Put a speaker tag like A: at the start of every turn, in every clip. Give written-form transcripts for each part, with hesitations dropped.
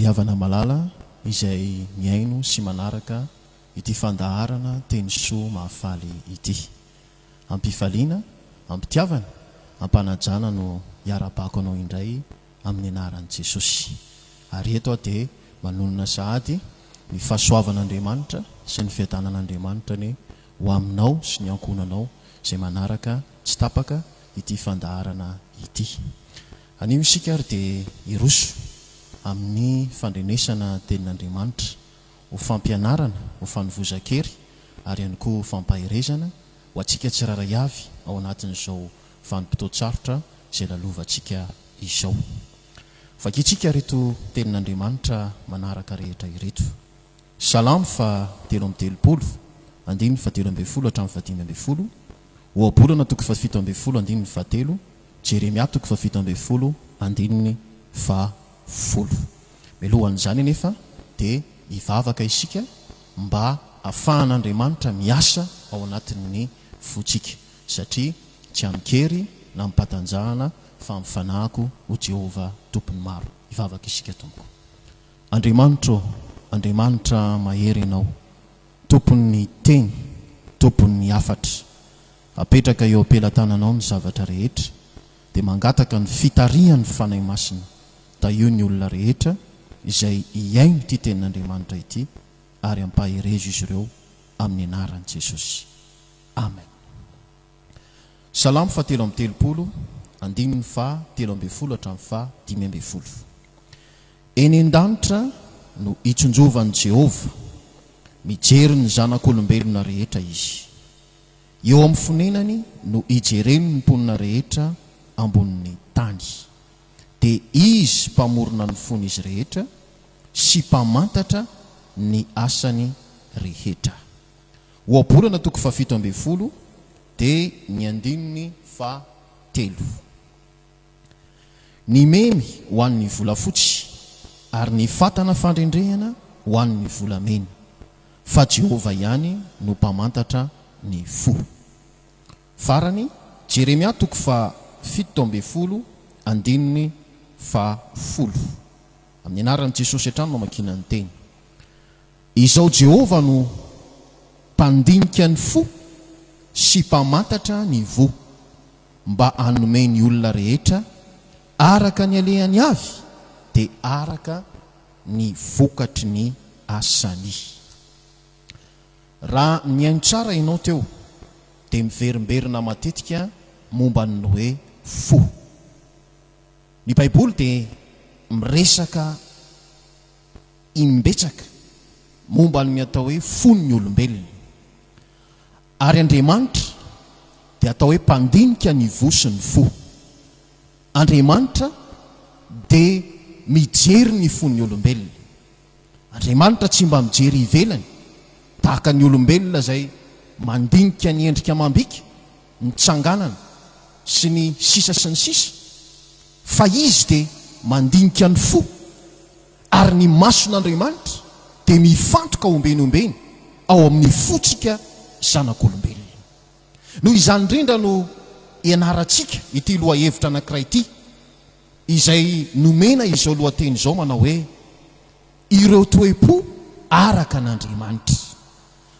A: Ry havana malala izay mihaino sy manaraka ity fandaharana Teny Soa Mahafaly ity. Am-pifaliana, am-pitiavana, am-panajana no iarahabako anao indray amin'ny anaran'i Jesosy. Ary eto aho dia manonona sahady ny fahasoavan'Andriamanitra sy ny fiadanan'Andriamanitra anie ho aminao sy ny ankohonanao izay manaraka tsy tapaka ity fandaharana ity. Anio isika ary dia hiroso amin'ny fandrenesana tenin'Andriamanitra ho fampianarana, ho fanovozan-kery ary ihany koa ho fampaherezana ho antsika tsirairay avy ao anatin'izao vanim-potoan-tsarotra izay lalovantsika izao. Vakintsika ireto tenin'Andriamanitra manaraka rehetra ireto. Salamo faha 33, andininy faha 13 hatramin'ny faha 15, Ohabolana toko faha 17 andininy faha 3, Jeremia toko faha 17 andininy faha 10. Mialohan'izany anefa dia hivavaka isika mba hahafahan'Andriamanitra miasa ao anatin'ny fontsika, satria tsy amin-kery na amim-pahatanjahana fa amin'ny fanahiko, hoy Jehovah Tompon'ny maro. Hivavaka isika tompoko. Andriamanitra ô, Andriamanitra mahery Ianao, Tompon'ny teny, Tompon'ny hafatra. Apetraka eo am-pelatananao ny zavatra rehetra, dia mangataka ny fitarihan'ny Fanahy Masina. Tahio ny olona rehetra izay hihaino ity tenin'Andriamanitra ity ary ampaherezo izy ireo amin'ny anaran'i Jesosy. Amen. Salamo faha 33, andininy faha 13 hatramin'ny faha 15. Eny an-danitra no itsinjovan'i Jehovah, mijery ny zanak'olombelona rehetra izy. Eo amin'ny fonenany no ijereny ny mponina rehetra ambonin'ny tany. Dia Izy Mpamorona ny fon'izy rehetra sy Mpamantatra ny asany rehetra. Ohabolana toko faha 17 dia ny andininy fahatelo. Ny memy ho an'ny volafotsy, ary ny fatana fandrendrehana ho an'ny volamena, fa Jehovah ihany no mpamantatra ny fo. Farany, Jeremia toko faha 17 andininy faha 10. Amin'ny anaran'i Jesosy hatrany no amakiana ny teny. Izao Jehovah no mpandinika ny fo sy mpamantatra ny voa, mba hanome ny olona rehetra araka ny alehany avy, dia araka ny vokatry ny asany. Raha nihaino tsara ianao teo, dia miverimberina matetika momba ny hoe fo. Ny Baiboly dia miresaka imbetsaka momba ny atao hoe fon'ny olombelona. Ary Andriamanitra dia atao hoe mpandinika ny voa sy ny fo. Andriamanitra dia mijery ny fon'ny olombelona. Andriamanitra tsy mba mijery ivelany tahaka ny olombelona izay mandinika ny endrika amam-bika, ny tsanganana sy ny sisa sy ny sisa fa Izy dia mandinika ny fo ary ny mason'Andriamanitra dia mifantoka ombeny ombeny ao amin'ny fontsika zanak'olombelona. Noho izany indrindra no ianarantsika ity lohahevitra anankiray ity izay nomena izao lohateny izao manao hoe Ireo toe-po araka an'Andriamanitra.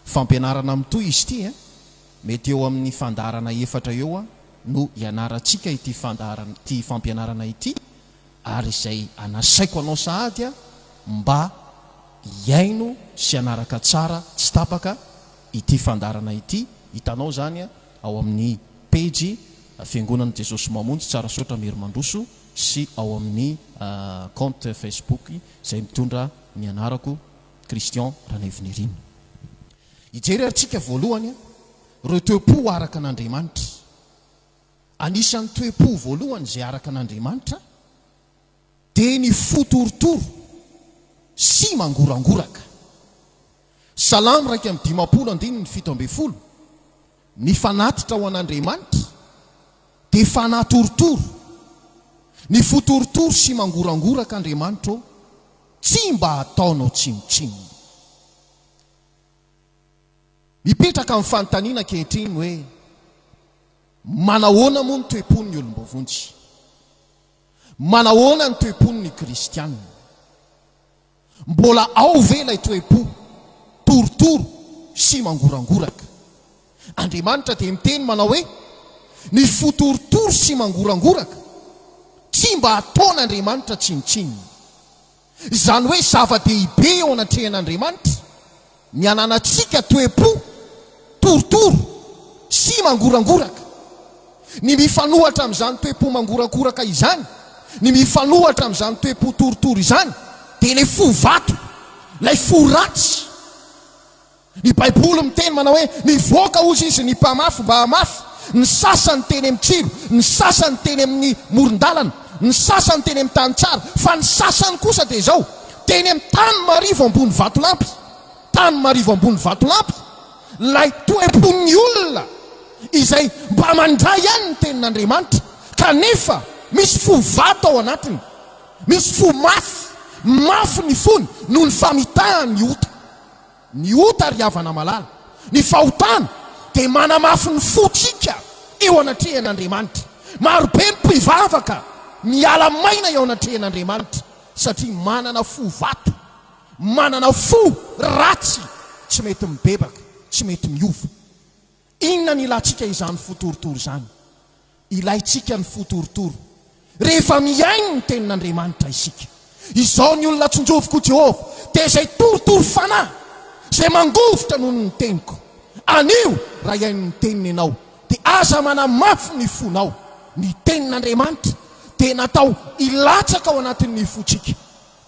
A: Fampianarana mitohy izy ity, mety eo amin'ny fandaharana efatra eo no ianarantsika ity fandaharana ity fampianarana ity ary izay anasaiko anao sahady mba hihaino sy hanaraka tsara tsy tapaka ity fandaharana ity, hitanao izany ao amin'ny pejy Fiangonan'i Jesosy Mamonjy Tsarasaotra Merimandroso sy ao amin'ny compte Facebook izay mitondra ny anarako Christian Ranaivonirina. Hijery ary tsika voalohany ireo toe-po araka an'Andriamanitra. Anisan'ny toe-po voalohany izay araka an'Andriamanitra dia ny fo torotoro sy mangorangoraka. Salamo 51 andininy 17, Ny fanatitra ho an'Andriamanitra dia fanahy torotoro, ny fo torotoro sy mangorangoraka Andriamanitra ô, tsy mba ataonao tsinontsinona. Mipetraka amin'ny fanontaniana ankehitriny hoe, Manahoana moa ny toe-pon'ny olom-boavonjy? Manahoana ny toe-pon'ny kristiana? Mbola ao ve ilay toe-po torotoro sy mangorangoraka? Andriamanitra dia miteny manao hoe, Ny fo torotoro sy mangorangoraka tsy mba ataon'Andriamanitra tsinontsinona. Izany hoe zava-dehibe eo anatrehan'Andriamanitra ny ananantsika toe-po torotoro sy mangorangoraka. Ny mifanohatra amin'izany toe-po mangorakoraka izany, ny mifanohatra amin'izany toe-po torotoro izany dia ilay fo vato, ilay fo ratsy. Ny Baiboly miteny manao hoe, Nivoaka hozy izy ny mpamafy mba hamafy, ny sasany teny amin'ny tsilo, ny sasany teny amin'ny moron-dalana, ny sasany teny amin'ny tany tsara, fa ny sasany kosa dia izao, teny amin'ny tany marivo ambony vatolampy. Tany marivo ambony vatolampy, ilay toe-pon'ny olona izay mba mandray ihany ny tenin'Andriamanitra, kanefa misy fo vato ao anatiny, misy fo mafy, mafy ny fony noho ny famitahan'ny ota. Ny ota ry havana malala, ny fahotana dia manamafy ny fontsika eo anatrehan'Andriamanitra. Marobe ny mpivavaka miala maina eo anatrehan'Andriamanitra satria manana fo vato, manana fo ratsy, tsy mety mibebaka, tsy mety miova. Inona ny ilantsika izany fo torotoro izany? Ilaintsika ny fo torotoro rehefa mihaino ny tenin'Andriamanitra isika. Izao ny olona tsinjoviko, Jehovah, dia izay torotoro fanahy, izay mangovitra noho ny teniko. Anio, raha hihaino ny teniny ianao, dia aza manamafy ny fonao. Ny tenin'Andriamanitra dia natao hilatsaka ao anatin'ny fontsika.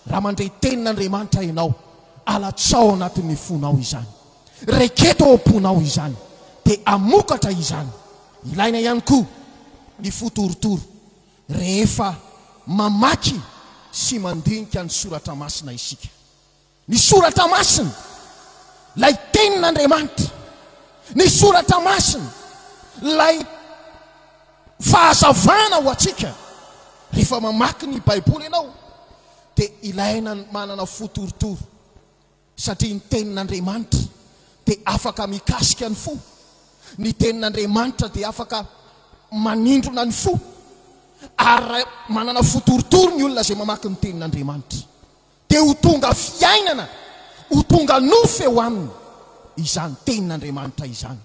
A: Raha mandre tenin'Andriamanitra ianao, alatsao ao anatin'ny fonao izany. Reketo ao am-ponao izany, dia hamokatra izany. Ilaina ihany koa ny fo torotoro rehefa mamaky sy mandinika ny soratra masina isika. Ny soratra masina, ilay tenin'Andriamanitra, ny soratra masina, ilay fahazavana ho antsika. Rehefa mamaky ny Baiboly ianao dia ilaina ny manana fo torotoro. Satria ny Tenin'Andriamanitra dia afaka mikasika ny fo. Ny Tenin'Andriamanitra dia afaka manindrona ny fo. Ary raha manana fo torotoro ny olona izay mamaky ny Tenin'Andriamanitra, dia ho tonga fiainana, ho tonga nofo eo aminy izany Tenin'Andriamanitra izany.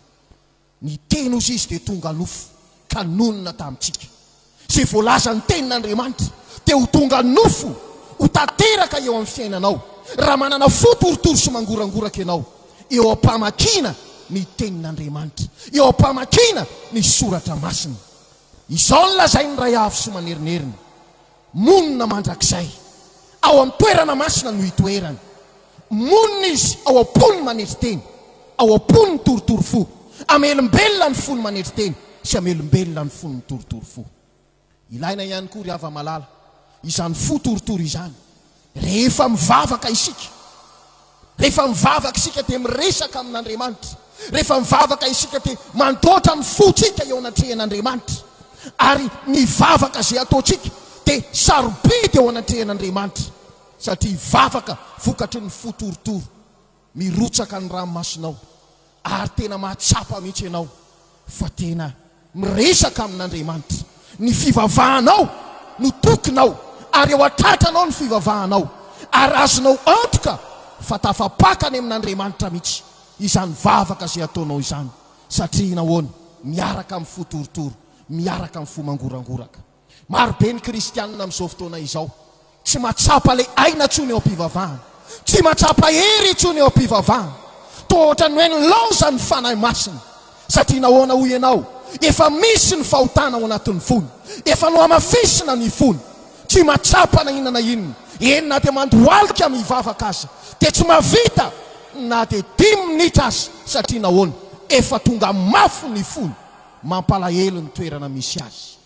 A: Ny Teny hozy izy dia tonga nofo ka nonina tamintsika. Izay voalazan'ny Tenin'Andriamanitra dia ho tonga nofo, ho tanteraka eo amin'ny fiainanao, raha manana fo torotoro sy mangorangoraka ianao eo am-pamakiana ny Tenin'Andriamanitra, eo am-pamakiana ny Soratra Masina. Izao no lazain'ny Ray Avo sy Manerinerina, Monina mandrakizay ao amin'ny toerana masina no itoerany. Monina izy ao am-pony manetry tena, ao am-pony torotoro fo. Hamelombelona ny fony manetry tena sy hamelombelona ny fony torotoro fo. Ilaina ihany koa ry hava-malala izany fo torotoro izany rehefa mivavaka isika. Rehefa mivavaka isika dia miresaka amin'Andriamanitra. Rehefa mivavaka isika dia mandoatra ny fontsika eo anatrehan'Andriamanitra. Ary ny vavaka izay ataontsika dia sarobidy eo anatrehan'Andriamanitra. Satria vavaka vokatry ny fo torotoro. Mirotsaka ny ranomasonao ary tena mahatsapa mihitsy ianao fa tena miresaka amin'Andriamanitra. Ny fivavahanao no tokinao ary eo an-tratranao ny fivavahanao ary azonao antoka fa tafapaka any amin'Andriamanitra mihitsy izany vavaka izay ataonao izany satria nahoana? Miaraka amin'ny fo torotoro, miaraka amin'ny fo mangorangoraka. Maro be ny kristianina amin'izao fotoana izao tsy mahatsapa ilay aina intsony eo am-pivavahana, tsy mahatsapa hery intsony eo am-pivavahana. Toa ohatran'ny hoe nilaozan'ny Fanahy Masina. Satria nahoana hoy ianao? Efa misy ny fahotana ao anatin'ny fony. Efa nohamafisina ny fony. Tsy mahatsapa na inona na inona. Eny na dia mandohalika mivavaka aza dia tsy mahavita na dia dimy minitra aza. Satria nahoana? Efa tonga mafy ny fony. Mampalahelo ny toerana misy azy.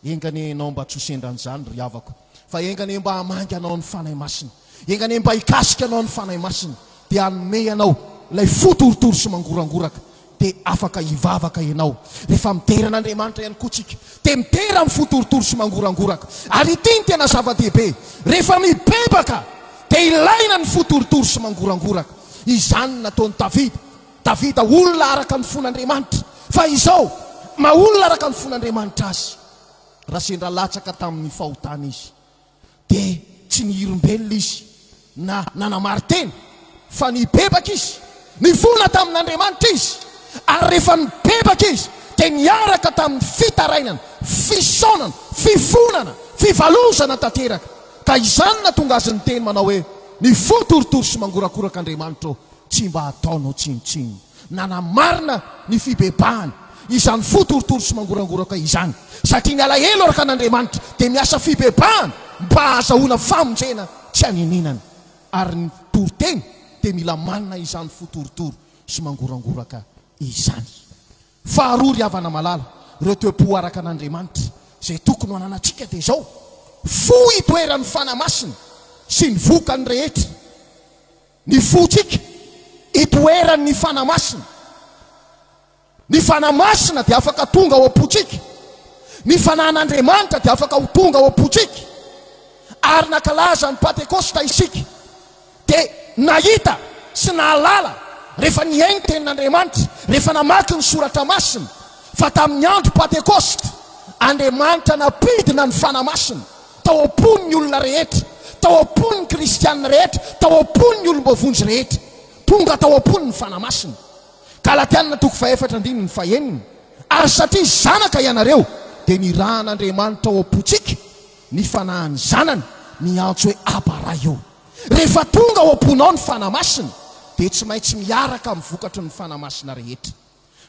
A: Enga anie ianao mba tsy ho sendra an'izany ry havako, fa enga anie mba hamangy anao ny Fanahy Masina. Enga anie mba hikasika anao ny Fanahy Masina, dia hanome anao ilay fo torotoro sy mangorangoraka, dia afaka hivavaka ianao. Rehefa midera an'Andriamanitra ihany koa tsika, dia midera amin'ny fo torotoro sy mangorangoraka. Ary ity no tena zava-dehibe, rehefa mibebaka, dia ilaina ny fo torotoro sy mangorangoraka. Izany no nataon'i Davida. Davida olona araka ny fon'Andriamanitra. Fa izao, maha olona araka ny fon'Andriamanitra azy, raha sendra latsaka tamin'ny fahotana izy, dia tsy nihirimbelona izy. na nanamari-tena fa nibebaka izy, nifona tamin'Andriamanitra izy, ary rehefa nibebaka izy dia niaraka tamin'ny fitarainana, fisaonana, fifonana, fivalozana tanteraka. Ka izany nahatonga azy niteny manao hoe, Ny fo torotoro sy mangorakoraka Andriamanitra ô, tsy mba ataonao tsinontsinona. Nanamarina ny fibebahany izany fo torotoro sy mangorangoraka izany, satria ny alahelo araka an'Andriamanitra dia miasa fibebahana mba hahazahoana famonjena tsy hanenenana. Ary ny toriteny dia mila manana izany fo torotoro sy mangorangoraka izany. Faharoa, ry havana malala, ireo toe-po araka an'Andriamanitra izay tokony ho ananantsika dia izao, fo itoeran'ny Fanahy Masina sy ny vokany rehetra. Ny fontsika itoeran'ny Fanahy Masina. Ny Fanahy Masina dia afaka tonga ao am-pontsika. Ny Fanahin'Andriamanitra dia afaka ho tonga ao am-pontsika. Ary nankalaza ny Pantekosta isika, dia nahita sy nahalala rehefa nihaino ny Tenin'Andriamanitra, rehefa namaky ny Soratra Masina, fa tamin'ny andro Pantekosta, Andriamanitra nampidina ny Fanahy Masina tao am-pon'ny olona rehetra, tao am-pon'ny Kristiana rehetra, tao am-pon'ny olom-boavonjy rehetra. Tonga tao am-pony ny Fanahy Masina. Galatiana toko fahefatra andininy fahenina, Ary satria zanaka ianareo, dia nirahan'Andriamanitra ao am-pontsika ny Fanahin'ny Zanany miantso hoe, Aba, Ray ô. Rehefa tonga ao am-ponao ny Fanahy Masina, dia tsy maintsy miaraka amin'ny vokatry ny Fanahy Masina rehetra.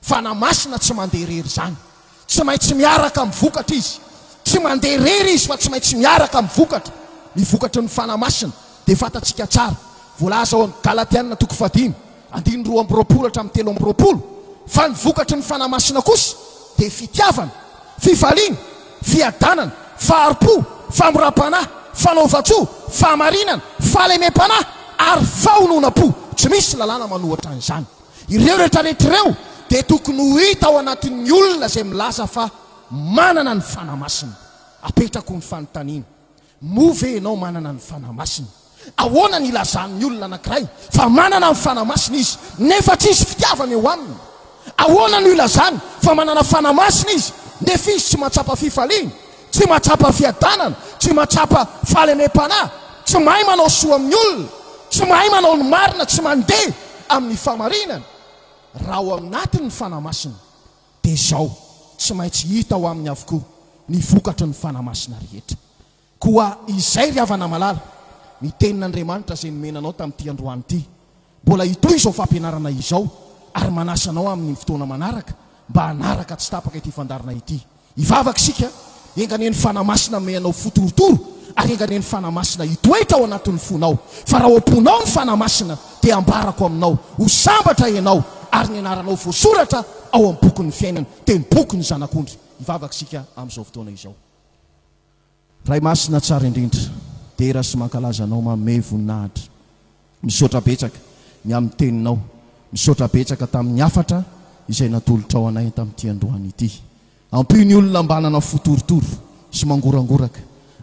A: Fanahy Masina tsy mandeha irery izany. Tsy maintsy miaraka amin'ny vokatra Izy. Tsy mandeha irery Izy fa tsy maintsy miaraka amin'ny vokatra. Ny vokatry ny Fanahy Masina dia fantatsika tsara. Voalaza ao amin'ny Galatiana toko fahadimy, andininy 22 hatramin'ny 23, fa ny vokatry ny Fanahy Masina kosa dia fitiavana, fifaliana, fiadanana, fahari-po, famoram-panahy, fanaovan-tsoa, fahamarinana, fahalemem-panahy ary fahononam-po. Tsy misy lalàna manohatra an'izany. Ireo rehetrarehetra ireo dia tokony ho hita ao anatin'ny olona izay milaza fa manana ny Fanahy Masina. Apetrako ny fanontaniana, moa ve ianao manana ny Fanahy Masina? Ahoana ny ilazan'ny olona anankiray fa manana ny Fanahy Masina izy nefa tsy hisy fitiavana eo aminy? Ahoana no ilazany fa manana Fanahy Masina izy nefa izy tsy mahatsapa fifaliana, tsy mahatsapa fiadanana, tsy mahatsapa fahalemem-panahy, tsy mahay manao soa amin'ny olona, tsy mahay manao ny marina, tsy mandeha amin'ny fahamarinana? Raha ao anatiny ny Fanahy Masina dia izao, tsy maintsy hita ao aminy avokoa ny vokatry ny Fanahy Masina rehetra. Koa izay ry havana malala, ny tenin'Andriamanitra izay nomena anao tamin'ity androany ity. Mbola hitohy izao fampianarana izao ary manasa anao amin'ny fotoana manaraka mba hanaraka tsy tapaka ity fandaharana ity. Hivavaka isika, enga anie ny Fanahy Masina hanome anao fo torotoro ary enga anie ny Fanahy Masina hitoetra ao anatin'ny fonao. Fa raha ao am-ponao ny Fanahy Masina dia ambarako aminao, ho sambatra ianao ary ny anaranao voasoratra ao amin'ny bokin'ny fiainana, dia ny bokin'ny Zanak'ondry. Hivavaka isika amin'izao fotoana izao. Ray Masina tsara indrindra, dera sy mankalaza Anao manome voninahitra. Misaotra betsaka ny amin'ny teninao, misaotra betsaka tamin'ny hafatra izay natolotrao anay tamin'ity androany ity. Ampio ny olona mba hanana fo torotoro sy mangorangoraka,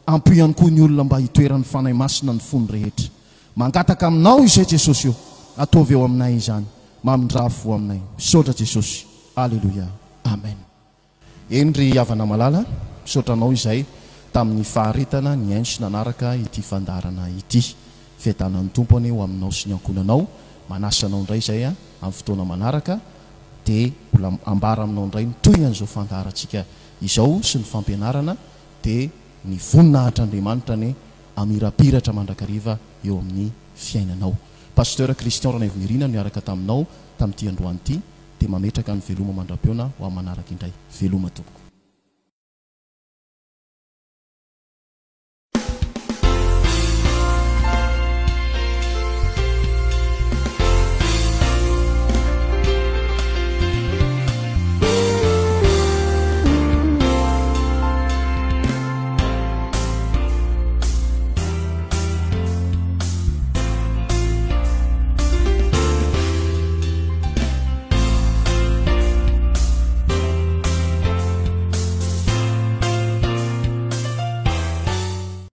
A: ampio ihany koa ny olona mba hitoeran'ny Fanahy Masina ny fony rehetra. Mangataka aminao izay Jesosy o, ataovy eo aminay izany, mamindrà fo aminay. Misaotra Jesosy. Aleloia. Amen. Eny ry havana malala, misaotra anao izay tamin'ny faharetana nihaino sy nanaraka ity fandaharana ity. Fiadanan'ny Tompo anie ho aminao sy ny ankohonanao. Manasa anao indray izay amin'ny fotoana manaraka dia mbola ambara aminao indray ny tohin'izao fandaharantsika izao sy ny fampianarana dia ny voninahitr'Andriamanitra anie hamirapiratra mandrakariva eo amin'ny fiainanao. Pasteur Christian Ranaivonirina no niaraka taminao tamin'ity androany ity. Dia mametraka ny veloma mandra-pihaona ho amin'ny manaraka indray. Veloma tompoko.